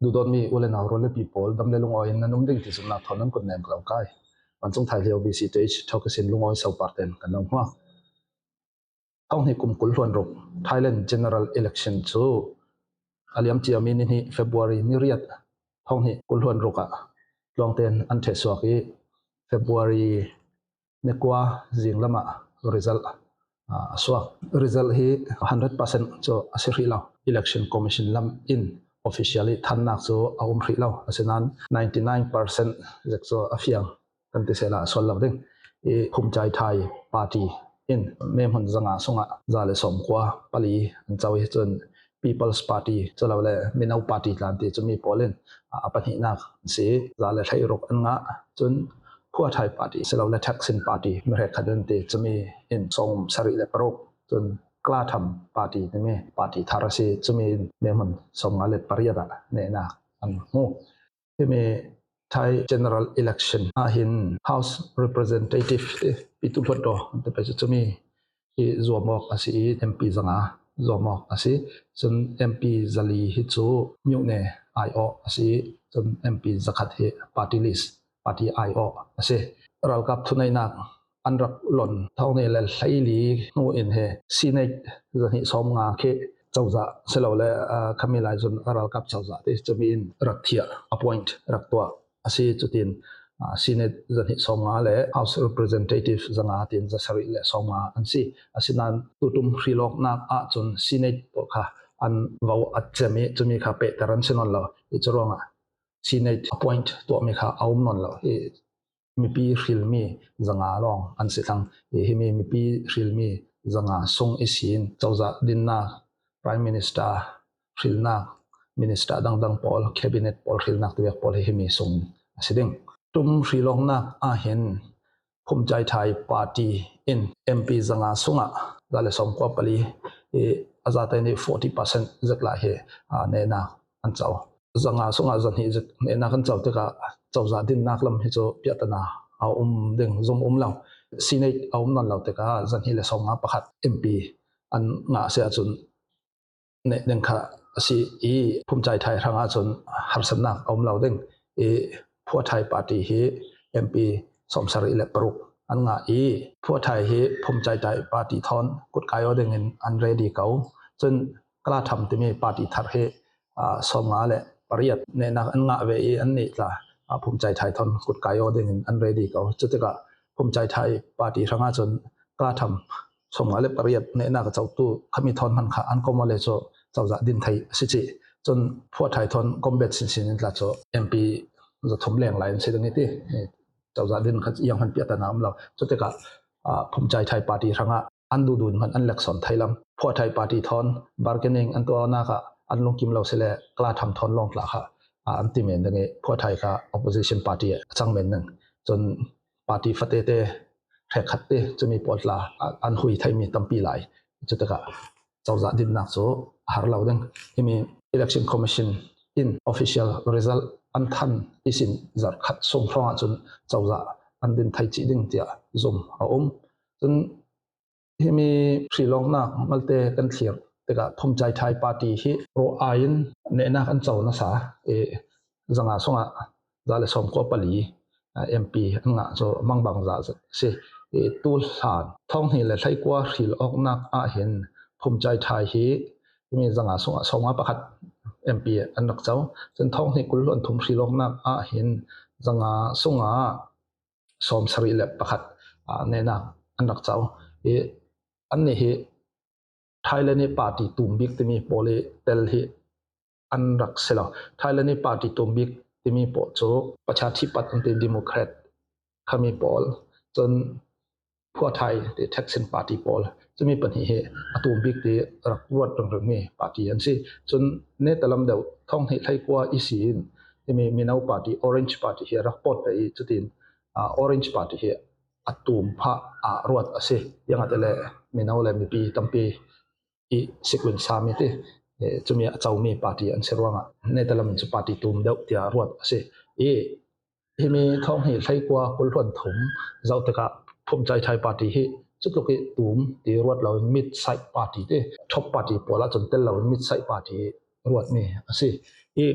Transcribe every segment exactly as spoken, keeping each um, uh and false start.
Duhdawtmi u le nau rual le pi pawl, dam le lungawi in nan um ding ti zumnak thawn nan kut nem ka lo kai. Vancung Thai Lio B C T H thawk ihsin lungawi sopar ten kan lo hmuak. Thawng hnih kum kul hluan ruk Thailand General Election cu a liam ciami ni hnih February ni riat thawng hnih kul hluan ruk ah tluangten an ṭhehsuak i February ni kua zinglam ah result, ah, a suak. Result hi hundred percent cu a si hrih lo. Election Commission lam in officially thannak cu a um hrih lo. Asinain ninety nine percent zek cu a fiang kan ti sehla a sual lo ding. I Phumcai Thai Party in May hmun zanga sungah za le sawmkua pali an co i cun People's Party, culole Mino Party tlan ti cumi pawl in a pahnihnak si za le hleiruk an ngah. Cun Phua Thai Party, culole Thaksin Party, mi hrekkhat an ti cumi in sawmsarih le paruk. Cun Kla Tham Party timi party thar a si, cumi in May hmun sawmnga le pariat ah nehnak an hmu. Himi Thai General Election ah hin House Representative, eh, pitu hluat daw an ti pei cu cumi hi zuam awk a si i M P zanga zuam awk a si. Cun M P zali hi cu myone ai awk a si. Cun M P zakhat hi party list, party ai awk a si. Ralkap thuneihnak an rak lon thawng hnih le hleili hnu in he Senate zahnih sawmnga khi cozah silole, aa, khami lai cun ralkap cozah ti cumi in rak thiah, appoint rak tuah a si. Cutin, aa, Senate zahnih sawmnga le House Representative zanga tin zasarih le sawmnga an si. Asinain tutum hrilawknak ahcun Senate pawl kha an vo a cem i cumi kha pehter an si nawn lo. I curuangah Senate appoint tuahmi kha a um nawn lo. I mipi hrilmi zanga lawng an si thlang. I himi mipi hrilmi zanga sung ihsin cozah dinnak, Prime Minister hrilnak, Minister dangdang pawl, Cabinet pawl hrilnak tiwek pawl hi himi sung a si ding. Tum hrilawknak ah hin Phumcai Thai Party in M P zanga sungah za le sawmkua pali i a zate nih forty percent zek lai hi, aa, nehnak an co. Zanga sungah zahnih zek nehnak an co tikah cozah dinnak lam hi cu piahtana a um ding, zum um lo. Senate a um nawn lo tikah zahnih le sawmnga pakhat M P an ngah a si ahcun neh ding kha a si i Phumcai Thai hrangah cun harsatnak a um lo ding. I Phua Thai Party hi M P sawmsarih le paruk an ngah i Phua Thai hi Phumcai Thai Party thawn kutkai aw dingin an ready ko. Cun Kla Tham timi party thar hi, aa, sawmnga le pariat nehnak an ngah ve i an nih tla, aa, Phumcai Thai thawn kutkai aw dingin an ready ko. Cutikah Phumcai Thai Party hrangah cun Kla Tham sawmnga le pariat nehnak a cotu khami thawn hman kha an kom aw le cu cozah din thei a si cih. Cun Phua Thai thawn kom bet sinsin in tla cu M P zathum leng lai an si ding i ti. Cozah din kha iang hman piahtana um lo. Cutikah, aa, Phumcai Thai Party hrangah an duhduh hman an leksawn thei lam. Phua Thai Party thawn bargaining an tuahnak ah an lungkim lo si le Kla Tham thawn lawng tla kha, aa, an ti men ding i Phua Thai kha opposition party a cang men ding. Cun party fatete hrekkhat te cumi pawl tla, aa, an hui theimi tampi lai. Cutikah cozah dinnak cu a har lo ding. Himi Election Commission in official result an than ihsin zarh khat sung hrawngah cun cozah an din thei cih ding tiah zum a um. Cun himi hrilawknak malte kan thlir tikah Phumcai Thai Party hi rawl aiin nehnak an co nasa i zanga sungah za le sawmkua pali, aa, M P an ngah cu mangbangza a si. I tu hlan thawng hnih le hleikua hrilawknak ah hin Phumcai Thai hi mi zanga sungah sawmnga pakhat M P an rak co. Cun thawng hnih kul hluan thum hrilawknak ah hin zanga sungah sawmsarih le pakhat, aa, nehnak an rak co. I annih hi Thailand i party tum bik timi pawl i tel hi an rak si lo. Thailand i party tum bik timi pawl cu Prachadhipat an ti, Democrat khami pawl, cun Phua Thai ti Thaksin party pawl, cumi pahnih hi a tum bik ti rak ruat ringringmi party an si. Cun neta lam deuh thawng hnih hleikua ihsin himi Mino party, Orange party hi a rak pawt ve i cutin, aa, Orange party hi a tum phah ah ruat a si. Ziangahtile Mino le mipi tampi i sequence sami ti, eh, cumi a comi party an si ruangah neta lam in cu party tum deuh tiah ruat a si. I himi thawng hnih hleikua kul hluan thum zoh tikah Phumcai Thai party hi cutluk i tum ti ruat loin mid side party ti, top party pawl ah cun tel loin mid side party ruatmi a si. I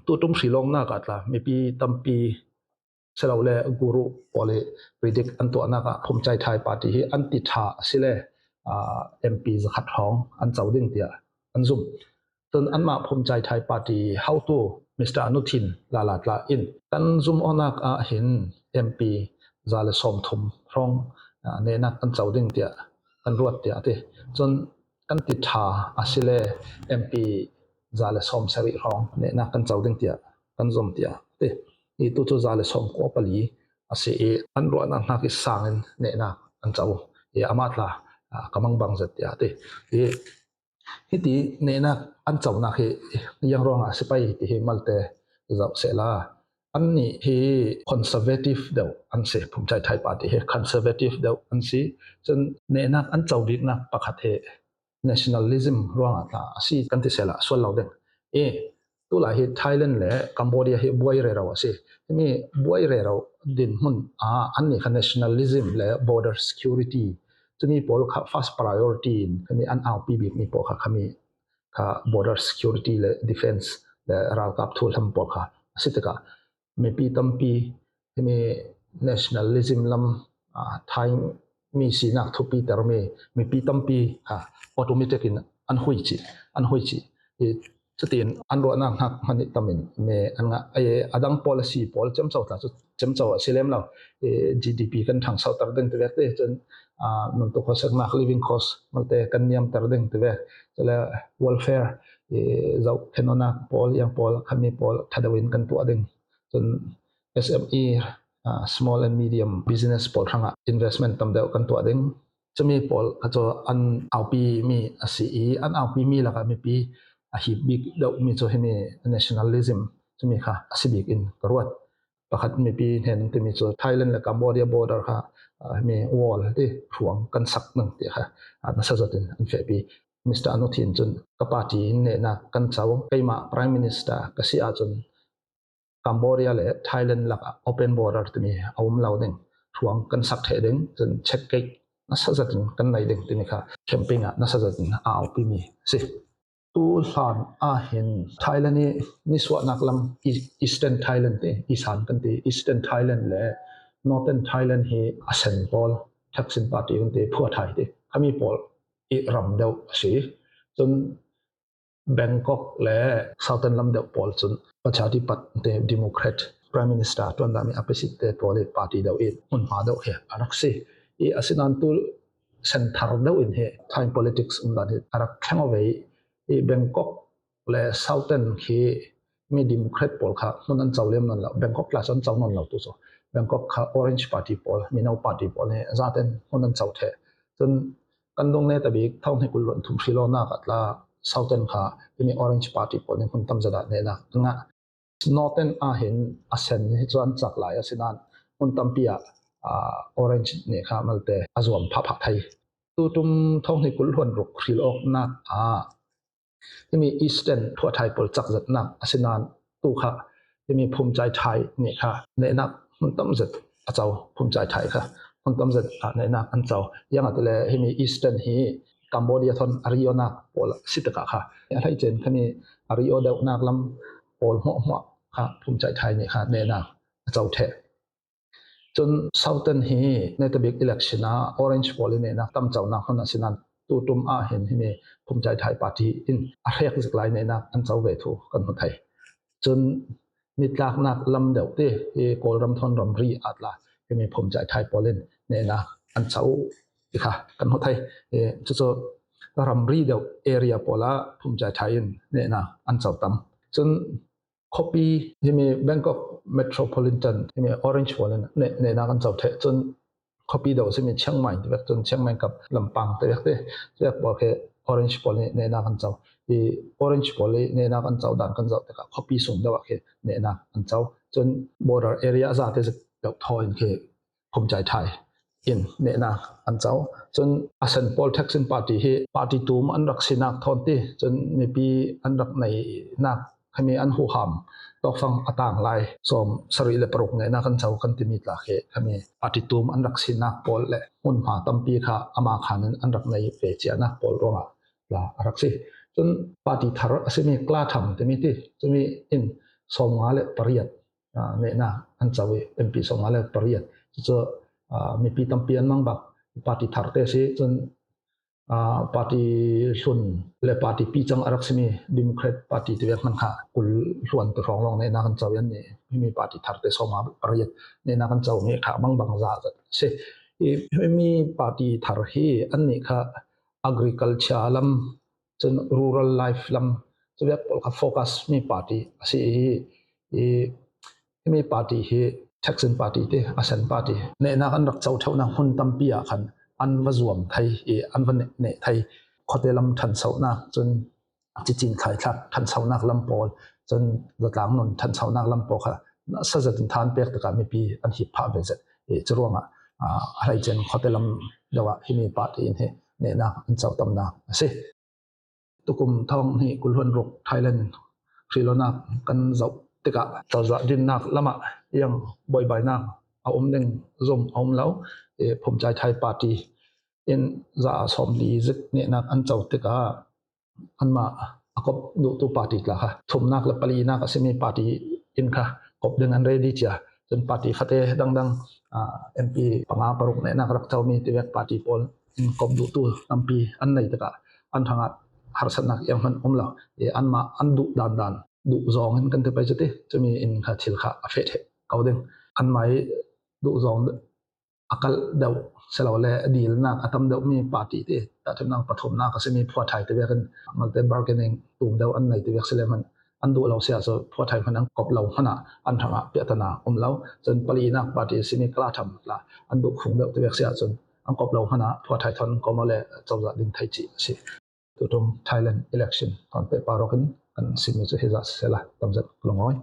Tutum hrilawmnak ah tla mipi tampi silo le guru pawl i predict an tuahnak ah Phumcai Thai party hi an ti ṭha a si le, aa, M P zakhat hrawng an co ding tiah an zum. Cun anmah Phumcai Thai party hotu Mister Anuthin Lala tla in kan zum awknak ah hin M P za le sawmthum hrawng, aa, nehnak kan co ding tiah kan ruat tiah a ti. Cun kan ti ṭha a si le M P za le sawmsarih hrawng nehnak kan co ding tiah kan zum tiah a ti. I tu cu za le sawmkua pali a si i an ruahnak hnak i sangin nehnak an co i amah tla, aa, ka mangbang zet tiah a ti. I hiti nehnak an conak hi ziang ruangah a si pei ti hi malte zoh sehla, annih hi conservative deuh an si, Phumcai Thai party hi conservative deuh an si. Cun nehnak an co biknak pakhat hi nationalism ruangah tla a si kan ti sehla a sual lo ding. I tulai hi Thailand le Cambodia hi buai rero a si. Himi buai rero dinhmun ah annih kha nationalism le border security, cumi pawl kha first priority in khami an aupi bikmi pawl kha khami kha border security le defense le ralkap thuhlam pawl kha a si tikah mipi tampi himi nationalism lam, aa, Thai mi sinak thupitermi mipi tampi kha automatic in an hui cih, an hui cih. I cutin an ruahnak hnak hman i tamin me an ngah. Ei, a dang policy pawl ciamco tla cu ciamco a si lem lo. I G D P kan ṭhangsoter ding ti vek te cun, aa, nuntu khuaseknak living cost malte kan niamter ding ti vek. Cule welfare, i zoh khenawnak pawl, iang pawl, khami pawl ṭha deuh in kan tuah ding. Cun S M E, aa, small and medium business pawl hrangah investment tam deuh kan tuah ding. Cumi pawl kha cu an aupi mi a si i an aupi mi lakah mipi a hip bik deuh mi cu himi nationalism cumi kha a si bik in ka ruat. Pakhat mipi hnen an timi cu Thailand le Cambodia border kha, aa, himi wall ti hruang kan sak ding ti kha, aa, nasa zat in an fehpi. Mister Anuthin cun ka party in nehnak kan co, keimah Prime Minister ka si ahcun Cambodia le Thailand lakah open border timi a um lo ding, hruang kan sak ṭheh ding, cun check gate nasa zat in kan nei ding timi kha campaign ah nasa zat in a aupi mi a si. Tu hlan ah hin Thailand i nisuahnak lam i-, Eastern Thailand ti, Isan kan ti, Eastern Thailand le Northern Thailand hi a sen pawl, Thaksin party kan ti, Phua Thai ti, khami pawl i ram deuh a si. Cun Bangkok le Southern lam deuh pawl cun Prachadhipat te Democrat Prime Minister ṭuan dahmi a pasit te pawl i party deuh i hmunhma deuh hi a rak si. I asinain tu senthar deuh in hi Thai politics umdan hi a rak thleng aw ve i, i Bangkok le Southern khi mi Democrat pawl kha hmun an co lem nawn lo. Bangkok tla cu an co nawn lo tu cu. Bangkok kha Orange Party pawl, Mino Party pawl hi zaten hmun an co ṭheh. Cun kan dung netabik thawng hnih kul hluan thum hrilawmnak ah tla Southern kha himi Orange Party pawl nih hmun tam zet ah nehnak an ngah. Northern ah hin a sen hi cu an cak lai asinain hmun tampi ah, aa, Orange nih kha malte a zuam phahphah thei. Tutum thawng hnih kul hluan ruk hrilawmnak ah himi Eastern Phua Thai pawl cak zetnak asinain tu kha himi Phumcai Thai nih kha nehnak hmun tam zet a co, Phumcai Thai kha hmun tam zet ah nehnak an co. Ziangahtile himi Eastern hi Cambodia thawn a ri awknak pawl a si tikah kha a hleice in khami a ri aw deuhnak lam pawl hmuahhmuah kha Phumcai Thai nih kha nehnak a co ṭheh. Cun Southern hi netabik election ah Orange pawl i nehnak tam conak hmun asinain tutum ah hin himi Phumcai Thai party in a hrek zik lai nehnak an co ve thu kan hmu thei. Cun nitlaknak lam deuh ti hi Kawlram thawn ramri ah tla himi Phumcai Thai pawl in nehnak an co ti kha kan hmu thei. I cucu ramri deuh area pawl ah Phumcai Thai in nehnak an co tam. Cun khuapi himi Bangkok Metropolitan himi Orange pawl in ne-, nehnak an co ṭheh. Cun khuapi deuh simi Chiang Mai ti vek, cun Chiang Mai kap Lampang ti vek ti, ti vek pawl khi Orange pawl nih nehnak an co. I Orange pawl nih nehnak an co dan kan zoh tikah khuapi sung deuh ah khi nehnak an co. Cun border area zate zik deuh thaw in khi Phumcai Thai in nehnak an co. Cun a sen pawl Thaksin party hi party tum an rak sinak thawn ti, cun mipi an rak neinak khami an huham tawkfang a tang lai sawm sarih le paruk nehnak an co kan timi tla khi khami party tum an rak sinak pawl le hmunhma tampi kha ama khan in an rak nei ve cianak pawl ruangah tla a rak si. Cun party thar a simi Kla Tham timi ti, cumi in sawmnga le pariat nehna an co i, MP sawmnga le pariat. Cucu mipi tampi an mang bak. Party tharte si cun party hlun le party picang a rak simi Democrat Party tivek hman kha kul hluan te hrawng lawng nehna kan co i, an nih. Himi party tharte sawmnga pariat nehna kan co mi kha mangbang za zat si. Himi party thar hi an nih kha agriculture lam, cun rural life lam, cuvek pawl kha focus mi party a si i, himi party hi Thaksin party te, a sen party nehnak an rak co ṭheunak hmun tampi ah khan an va zuam thei i, an va neh thei. Khuate lam ṭhansohnak, cun cicin thlaithlak ṭhansohnak lam pawl, cun zatlang nun ṭhansohnak lam pawl kha nasa zetin than pek tikah mipi an hip phah ve zet i, curuangah a hleice in khuate lam deuh ah himi party in hi nehnak an co tamnak a si. Tukum thawng hnih kul hluan ruk Thailand hrilawnak kan zoh tikah cozah dinnak lamah iang buaibainak a um ding zum a um lo. Phumcai Thai party in za sawmli zik nehnak an co tikah anmah a kop duhtu party tla kha thumnak le palinak a simi party in kha kop ding an ready cia. Cun party fate dangdang MP panga paruk nehnak rak comi tivek party pawl in kop duhtu tampi an nei tikah an hrangah harsatnak iang hman um lo. Anmah an duh dandan duh zawng in kan ti pei cu ti. Cumi in kha thil kha a feh ṭheh ko ding. Anmah i duh zawng a kalh deuh silole dilnak a tam deuhmi party ti tahṭhimnak pathumnak a simi phuathai tivek in malte bargaining tum deuh an nei tivek si le hmanh an duh lo si ahcun phuathai hmanh an kop lo hmanh ah an hrangah piahtana um lo. Cun palinak party a simi kalatham tla an duh khung deuh tivek si ahcun an kop lo hmanh ah phuathai thawn an kawm le cozah din thei cih a si. Tutum Thailand election thawn pehpar awk in kan simi cu hi zah sisela tamzet ka lungawi.